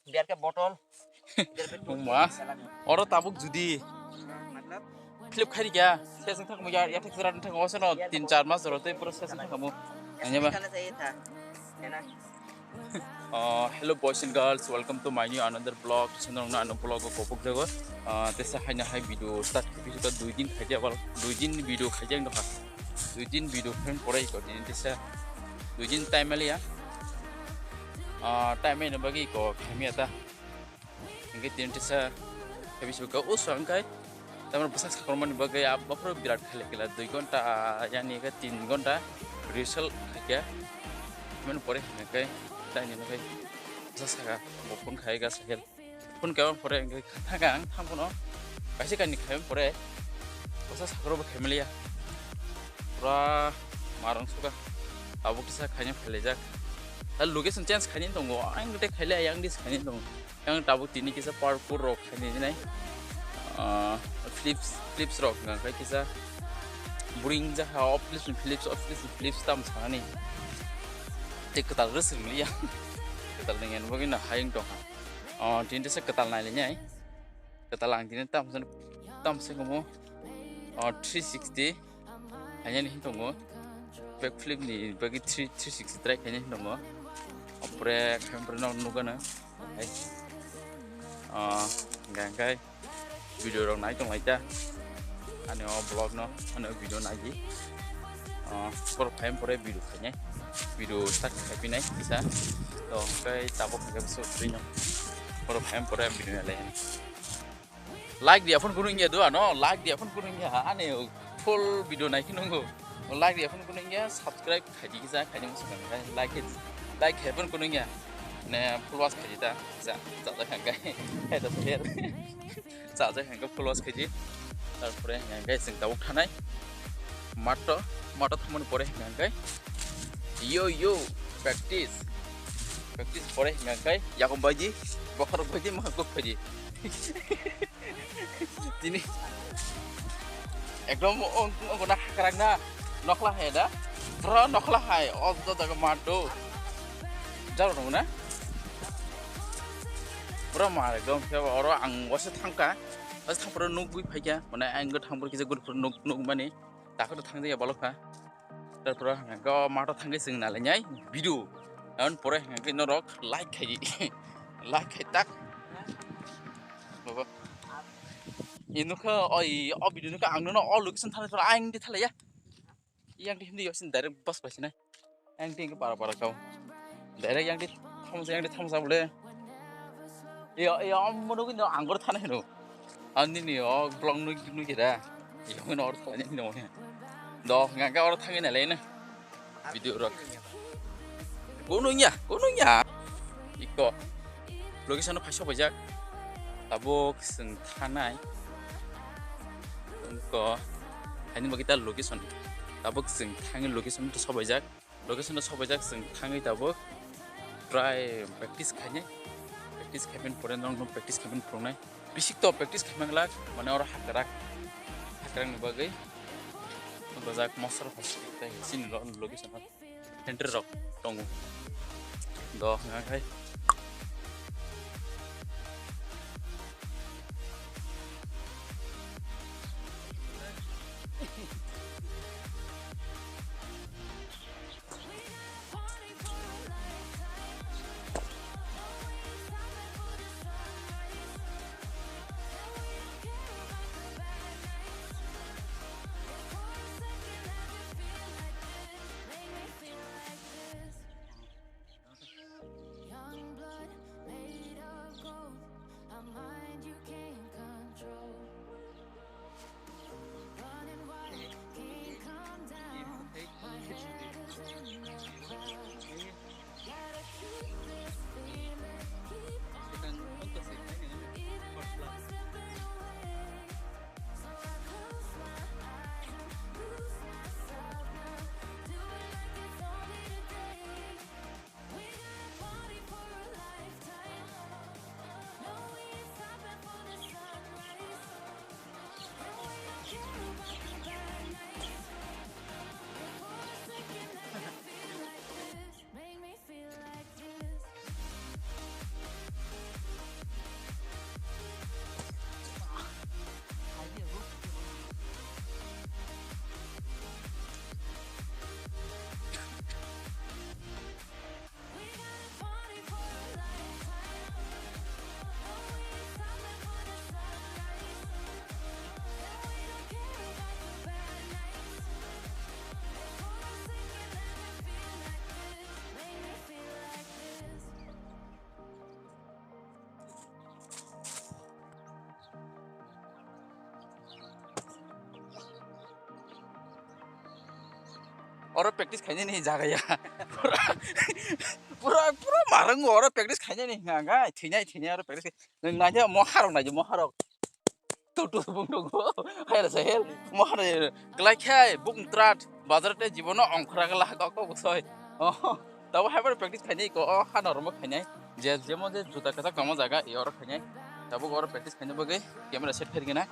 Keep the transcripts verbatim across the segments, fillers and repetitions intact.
Biar ke botol. Wngma. Oro tabuk judi flip khairikya, seseng thangmo ya, ya thik jora thangmo seno tin char mas jora tei pura seseng thangmo. Nanya ba? Oh, hello boys and girls, welcome to my new another vlog. Seno na ano vlog ko kopok jago. Ah, tesa haina hai video start khaiphi suka dui din khaikya bal, dui din video khaikya ang dokha. Dui din video khain pore ko din tesa dui din time liya. Ah, time ni bagi ko khaimya ta. Hingke tin tisa khabi suka usa hingkai. Tamar bwsa sakromani bagwi a buphuru birat khele kela dui ghonta, yani khe tin ghonta rehearsal khaikya. Mani pore hingkai taini nokhe bwsa saka bo phone khai ga sahel. Phone kaiba pore hingke thangka ang thangphano kaisa kaini khaiba pore bwsa sakrobo khaimaliya. Pura marang suka. Abo kisa khaina khailaijak. Ta location change khaini tongo. Ang tei khaile ayang dis khaini tongo. Yang tabuk tini kisa parkour rok khainai nai. Ah, flips, flips rok hwnka khe kisa bring jakha o flips ni flips, o flips ni flips tam sanani. Tei kwtal rwswk liya. Kwtal ni ngen bagwi no hayung tongkha. Oh, tini tesa kwtal nai linyai. Kwtal ang tini tam san, tam se komo. Oh, three sixty. Khainani hin tongo. Back flip ni bagwi three, three sixty try khainani hin tongo. Apre khampre no nugano. Hai. Ah, hingka hingkai video rok nai tong lai ta. Ani o vlog no, ani o video nai di. Ah, por phaim pore video khainai. Video start khai pinai kisa. To hingkai tabok hingkai bwswk twi no. Por phaim pore video nai lai. Like dia phone kunung ya do ano, like dia phone kunung ya, ani full video nai kinungo. Like dia phone kunung ya, subscribe khaidi kisa, khaidi musu kan, like, like hai phone kunung ya. Ne full watch khaidi ta, ja, ja, ja, kan kai. Hai da share. Ja, ja, kan full watch khaidi. Tarpore kan kai sing tabuk thanai. Mato, mato thamani pore kan kai. Yo, yo, practice. Practice pore kan kai. Yakum baji, bokhorok baji, mahakuk baji. Tini ekdom ongkona hakrak na nokla hai da, bro nokla hai o jaga mado jaro nung na bro ma ekdom khe oro ang wase thangka, wase thangpro nukgwi phaikya mane ang thangpro kisa gurupro nuk nukmani takhoro thangjaya balokha. Tarpore hwnka khe o mato thangwi chwng nalainai video. Aboni pore hwnka khe norok like khai, like khai tak. Baba. Inukha oi o video nukha ang nono o location thani thora ang di thalaya. Yang di hindi yosin direct bus bai sinai. Yang di para para kau. Direct yang di thamsa yang di thamsa bole. Iya iya om munu kini anggur thana hino. Ani ni o blong nu nu kira. Iya munu or thani hino. Do ngangka or thangi na lena. Video rok. Gunung ya, gunung ya. Iko. Location no phaiso bajak. Tabuk sing thanai. Ko. Hani bagita location. Tabuk sing thangi location to sobaijak. Location no sobaijak sing thangwi tabuk. Try practice khainai. Practice khaimen pore nong no practice khaimen phungnai. Bisik to practice khaimang lak mane oro hakrak. Hakrak ni bagwi. Bajak mosor hospital tai sini lo location. Center rok tongo. Do ngakhai. Oro practice khainani jaga ya. Pura, pura, pura marango oro practice khainani hwnka hwnka, thwinai, thwinai oro practice khai-, nwng naidi mo harok naidi mo harok. Tu, tu, bung tu, go. Hai rasa hel, mo harok naidi. Kelai khai, bung trat, bazar te jibono ongkhora gala, kok, kok, soi. Oh, tabo hai bar practice khainai ko, oh, hano romo khainai. Je, jemo je juta kasak tamo jaga, e oro khainai. Tabo oro practice khainai bagwi, camera set khairigina.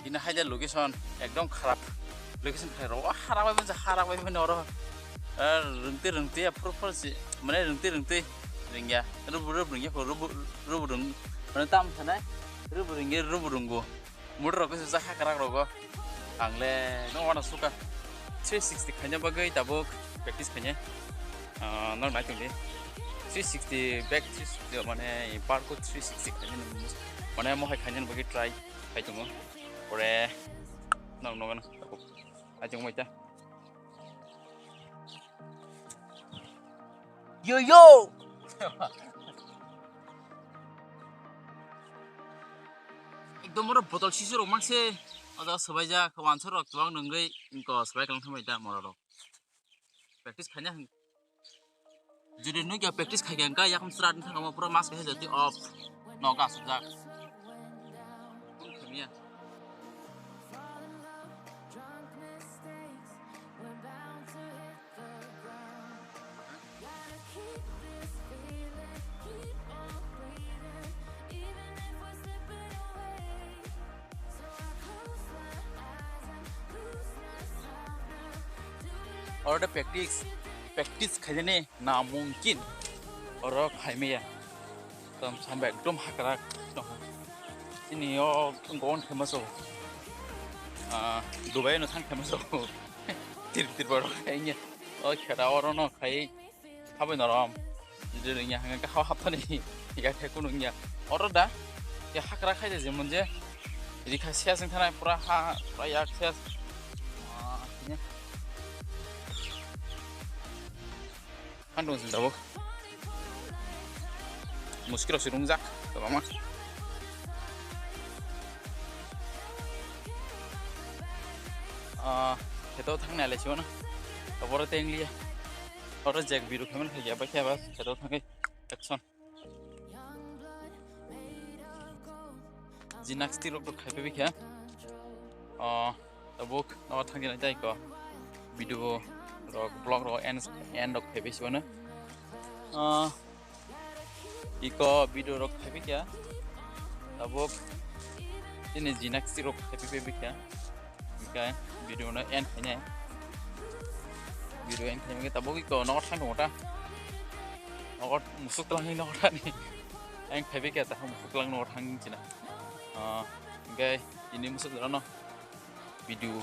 Ini hai de location ekdom kharap. Location khai ro harap bai manja harap bai manja oro. Rungti rungti ya pur pur si mane rungti rungti ringya. Rubu rubu ringya ko rubu rubu rung mane tam thanai rubu ringya rubu rungu. Motor rok kisa hakrak rogo. Ang le no wana suka. Three sixty khaina bagwi tabuk practice khaina. Ah, nok nai tongdi. Three sixty back three sixty mane park o three sixty khaina mane mohai khaina bagwi try khai tongo. Pore nok nogana tabuk. Ajong mai ta. Yo yo. Ekdom oro botol sisi rok makse. Oda swbaijak wansa rok twang nungwi inko swbai kalang thamai da moro rok. Practice khaina hwn. Jodi nugya practice khaikha hwnkha yakung chwrat wngkha omo pura mas kaisa jati off. Nogo asukjak. Kunu khamya. Oro de practice, practice khainani namungkin oro khaimaya. Tam sambai ekdom hakrak. Ini yo gon khaima so. Ah, Dubai no thang khaima so. Tir tir baro khainge. O khera oro no khai. Habai norom. Jodi wngya hwnka khe hao hapthani ya khe kunu wngya. Oro da ya hakra khai de jemon je rikha sia sing thanai pura ha pura yak sia. Ah, ya. Handung sing tabuk. Muskil rok si rungjak kwbangma. Ah, kheto thangnai le siwano. Aboro tengliya. Oro jek biru khaimani khaikya, bai khe aba kheto thangwi action. Jinak stirok rok khaipai bikha. O tabuk no thangwi nai tai ko video rok, vlog rok end, end rok khaipai sibano. O iko video rok khaipai kha. Tabuk ini jinak stirok khaipai bikha. Hingke video no end khainai. Video end khainai tabuk iko nogo thang tongo ta. Nogo musuk twlang ni nogo thani. Ang phaibai khe ta musuk twlang nogo thang china. Ah, hingke ini musuk jora no video